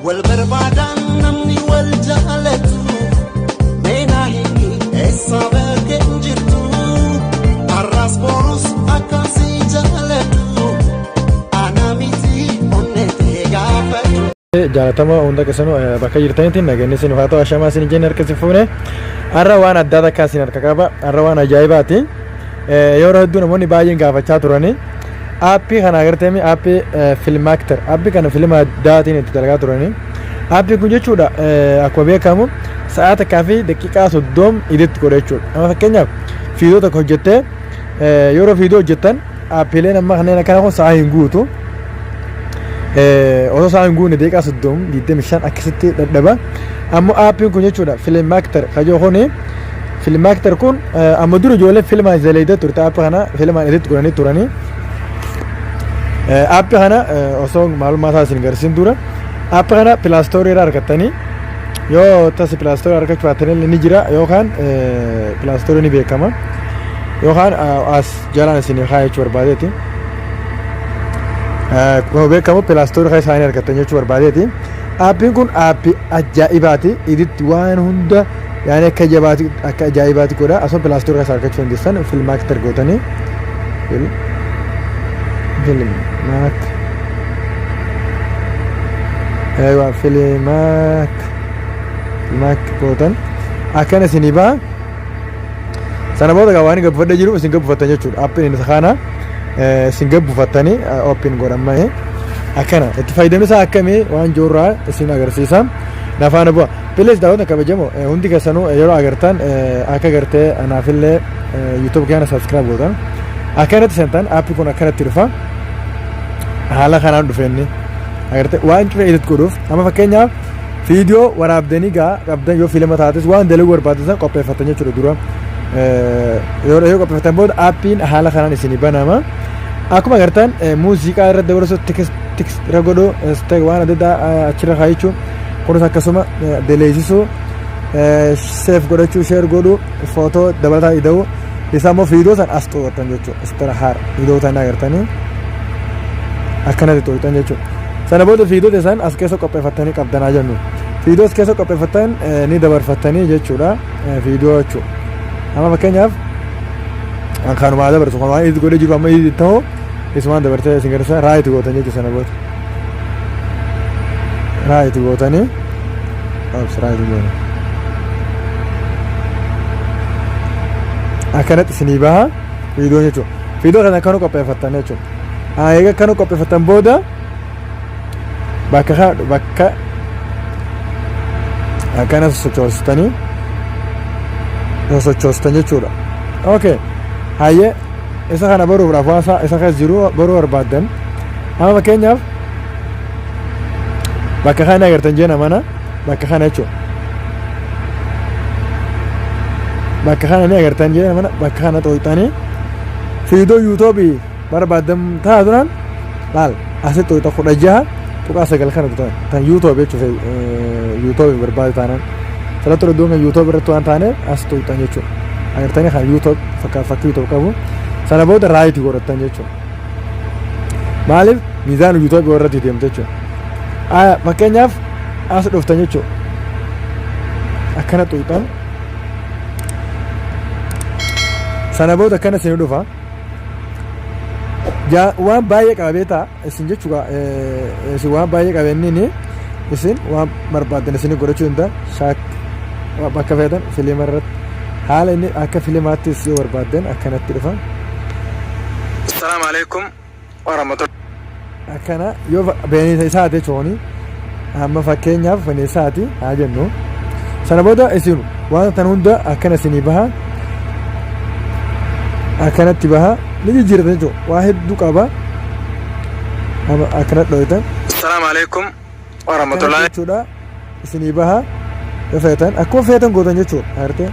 Wal barbaadaan namni wal jaalatu meenaa hiiki eessa bakkeen jirtu har'as borus akkasii jaalatu ana miti onnetee gaafatu. Jaalatama hunda keessanuu bakka jirtanitti nageenyi isin haa ta'u, ashamaa isin jenne harka isin fuune. Har'a waan addaa takka isin harka qaba. Har'a waan ajaa'ibaati. Yeroo hedduu namoonni baay'een gaafachaa turani. Aappii kana agarteemi, aappii Filmakter, aappii kana filma addaatiin itti dalagaa turani. Aappii kun jechuudha, akkuma beekamu sa'aa 1 fi daqiiqaa 30 iditti godha jechuudha. Amma fakkeenyaaf fiidoo tokko hojjettee, yeroo fiidoo hojjettan aappiileen amma kanneen akkana kun sa'aa hin guutu. Osoo sa'aa hin guunne daqiiqaa 30, 25 akkasitti dadhaba. Ammoo aappiin kun jechuudha, Filmakter kajoo kuni, Filmakter kun amma dura ijoolleen filmaan zaleeyda turte, aappii kana filmaan iditti godhanii turanii. Aappii kana osoo maalummaa isaa isin garsiin dura, aappii kana Play Store irraa argattanii, yoo tasi Play Store argachuu baattan ni jira, yookaan Play Store ni beekama, yookaan as jalaan isin haa jechuu barbaadeeti. Akkuma beekamu Play Store kan isaanii argattan jechuu barbaadeeti. Aappiin kun aappii ajaa'ibaati. Iditti waan hunda yaani akka jabaati, akka ajaa'ibaati godha. Asuma Play Store keessa argachuu dandeessan, Filmakter gootanii. Filmak. Eewa, Filmak. Filmak gootan. Akkana isinii ba'a. Sana booda waan gabbifadhee jiru isin gabbifattan jechuudha. Aappiin inni kana isin gabbifattanii open godhamee akkana itti fayyadamni isaa akkamii waan jirurraa isin agarsiisa. Nafaana bu'a. Please, daawwatan kabajamoo, hundi keessanuu yeroo agartan akka gartee anaafillee YouTube kana subscribe gootan. Akkanatti seentan, aappii kun akkanatti dhufa. Haala kanaan dhufe inni. Agartee, waan cufa edit godhuuf, amma fakkeenyaaf viidiyoo waraabdanii gaa qabdan, yoo fiilma taates waan dalaguu barbaadan qopheeffatan jechuudha dura. Yoo qopheeffatan booda aappiin haala kanaan isinii banama. Akkuma agartan muuziqaa irra dabarsuu, text irra godhuu, waan adda addaa achirra kaayachuu, kunis akkasuma deleesisuu, save godhachuu, share godhuu, footoo dabalataa ida'uu, isaa immoo viidiyoo san as xuuxatan jechuudha. Istara haara viidiyoo tan agartanii akkanatti xuuxan jechuudha. Sana booda viidiyoo san as keessa qopheeffattanii qabdanaa jennu. Viidiyoo as keessa qopheeffattan ni dabarfattanii jechuudha. Viidiyoo jechuudha. Amma fakkeenyaaf kanumaa dabarsu kan waan edit godhee jiru amma edit ta'u isumaan dabartee isin garsiisa, right gootan jechuudha sana booda. Right gootanii, oops, right goona. Akkanatti isinii baha viidiyoon jechuudha. Viidiyoo kana akkana qopheeffattan jechuudha. Egaa akkana qopheeffattan booda bakka kana bakka akkana sosochoostanii sosochoostan jechuudha. Okay. Hayyee, isa kana baruudhaaf waan isa keessa jiru baruu barbaaddan, amma fakkeenyaaf bakka kana agartan jeena mana bakka kana jechuudha. Bakka kana ni agartan jeena mana bakka kana xooxxanii fiidoo yuutuubii barbaaddan taatuudhaan laal asitti xooxxa, 16.9 kana tutan tan YouTube jechuudha. YouTube barbaadu taanaan salatti iddoon kan YouTube irratti waan taaneef as xooxxan jechuudha. Agartanii, kan YouTube fakkii YouTube qabu sana booda right godhattan jechuudha. Maaliif miizaan YouTube irratti deemte jechuudha. Fakkeenyaaf as dhuftan jechuudha. Akkana xuuxan. Sana booda akkana isin dhufa. Waan baay'ee qaba beektaa isin jechuudha. Isin waan baay'ee qaba, inni isin waan barbaaddan isin godhachuu danda'a. Shaak bakka feetan fiilima irratti haala inni akka fiilimaattis yoo barbaaddan akkanatti dhufa. Assalamu alaikum warahmatullahi. Akkana yoo beenisa isaati jechuun, amma fakkeenyaaf bineensaati haa jennu. Sana booda isin waan tan hunda akkana isinii baha, akkanatti baha, ni jijjiiratan jechuudha. Waa hedduu qaba. Amma akkanatti dhohitan. Assalamu alaikum Akkanatti warahmatullahi. jechuudha isinii baha, yoo feetan akkuma feetan gootan jechuudha. Agartee?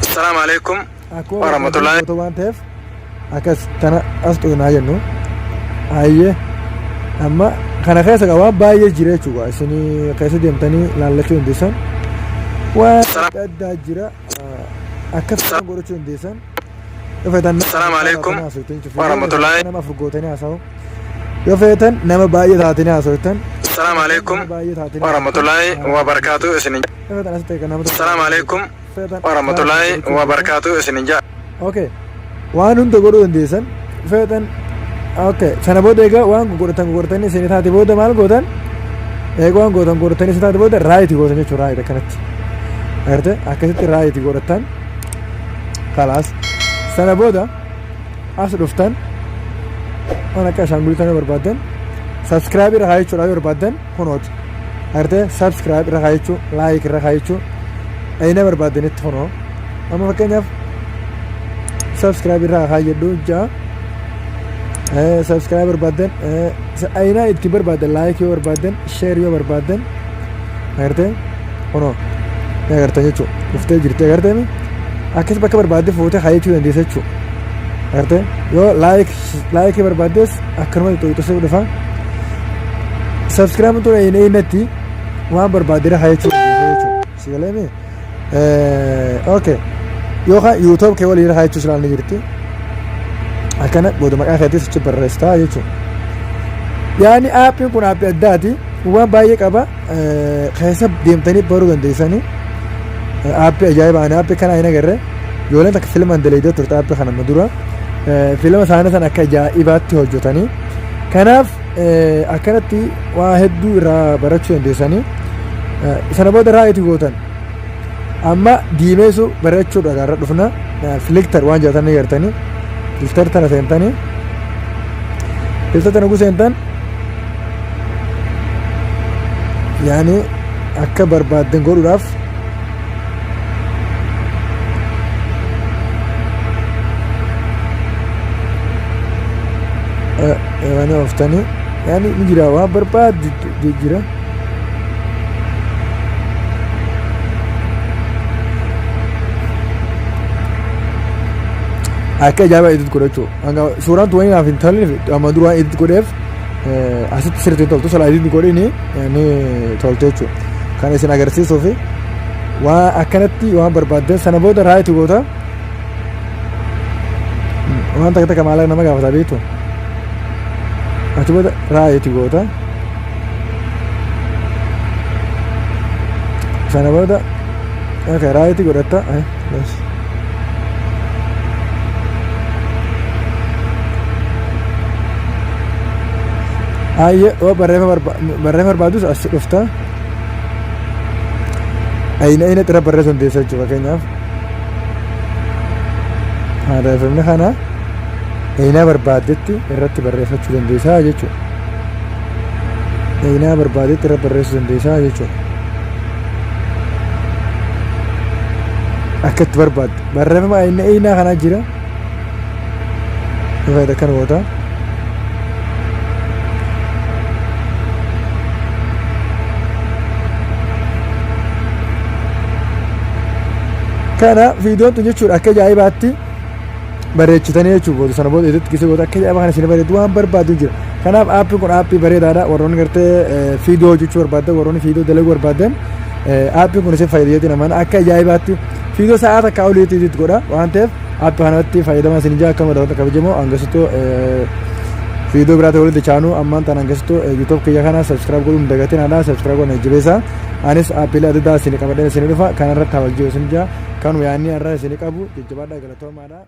Assalamu alaikum Akkuma warahmatullahi. gootan waan ta'eef akkas tana as xuqnaa jennu. Hayyee, amma kana keessa waan baay'ee jira jechuudha. Isinii keessa deemtanii laallachuu dandeessan. Waan adda addaa jira, akka feetan godhachuu dandeessan. Yoo feetan Assalamu alaikum warahmatullahi. nama afur gootanii haasa'u. Yoo feetan nama baay'ee taatanii haasoftan. Assalamu alaikum Nama baay'ee taatanii warahmatullahi wabarakatuh isinin. Yoo feetan asitti egaa nama tokko. Assalamu alaikum Feetan warahmatullahi wabarakatuh isinin jaa. Okay. Waan hunda godhuu dandeessan. Feetan okay. Sana booda egaa waan godhatan godhatanii isin taate booda maal gootan? Egaa waan gootan godhatanii isin taate booda right gootan jechuudha, right akkanatti. Agartee, akkasitti right godhatan. Kalaas. Sana booda as dhuftan, waan akka ashaangulii kana barbaaddan subscribe irra haa jechuudha yoo barbaaddan kunooti. Agartee, subscribe irra haa jechuu, like irra haa jechuu, ayina barbaaddanitti kunoo. Amma fakkeenyaaf subscribe irraa haa jedhu ja'a. Subscribe barbaaddan, ayinaa itti barbaaddan, like yoo barbaaddan, share yoo barbaaddan, agartee, kunoo ni agartan jechuudha. Dhuftee jirti, agartee, akkas bakka barbaadde fuutee haa jechuu dandeessa jechuudha. Agartee, yoo like barbaaddes akkanuma xuxuxusee dhufa. Subscribe tun ayinatti waan barbaadde haa jechuu dandeessa jechuudha. Si galee? Okay. Yookaan YouTube kee waliin haa jechuu silaa ni jirti. Akkana booda maqaa keetis achi barreessitaa jechuudha. Yaani aappiin kun aappii addaati. Waan baay'ee qaba. Keessa deemtanii baruu dandeessanii. Aappii ajaa'ibaa, ani aappii kana hin agarre. Ijoolleen takka filma dalaydee turte aappii kana amma dura. Filma isaanii san akka ajaa'ibaatti hojjetanii. Kanaaf akkanatti waa hedduu irraa barachuu dandeessanii. Sana booda right gootan. Amma diimeessu barachuudha irra dhufna. Filter waan jedhatan ni gartanii. Filter tana seentanii. Filter tana seentan, yaani akka barbaaddan godhuudhaaf yaani ooftanii, yaani ni jira, waan barbaaddu jira. Akka ajaa'ibaa edit godhachuu. Hanga suuraan tun naaf hin tolle, amma dura waan edit godheef asitti sirriitti hin toltu. Sala edit godhini ni tolte jechuudha. Kan isin agarsiisuu fi waan akkanatti waan barbaaddan sana booda right goota. Waan takka takka maallaqa nama gaafata beektu. Achi booda right goota. Sana booda okay, right godhatta. Bas. Ayyee, oo barreeffama barbaadus as dhufta. Ayina ayina xira barreessuu dandeessa jechuudha fakkeenyaaf. Barreeffamni kana ayinaa barbaaddetti irratti barreeffachuu dandeessaa jechuudha. Ayinaa barbaaddetti irra barreessuu dandeessaa jechuudha. Akka itti barbaadde. Barreeffama ayina ayinaa kanaa jira. Fayyada kan goota. Kana viidiyoon tun jechuudha akka ajaa'ibaatti bareechitanii jechuudha. Booda sana booda itti gisee booda akka ajaa'ibaa kana isin bareedu waan barbaadu jira. Kanaaf aappiin kun aappii bareedaadha. Warroonni gartee viidiyoo hojjechuu barbaadan, warroonni viidiyoo dalaguu barbaadan, aappiin kun isin fayyada jeetiin amana. Akka ajaa'ibaatti viidiyoo sa'aa takka oliitti itti godha waan ta'eef aappii kanatti fayyadamaa isin ijaa akkama daawwata kabajamoo hangasittuu viidiyoo biraatti walitti chaanuu ammaan tan hangasittuu YouTube kiyya kana subscribe godhuun dagatiin haadha subscribe godhan jajjabeessa. Anis aappiilee adda addaa isin qabadheen isin dhufa kanarratti hawajjii isin ijaa kanuma yaadni har'a isin qabu. Jajjabaadhaa, galatoomaadha.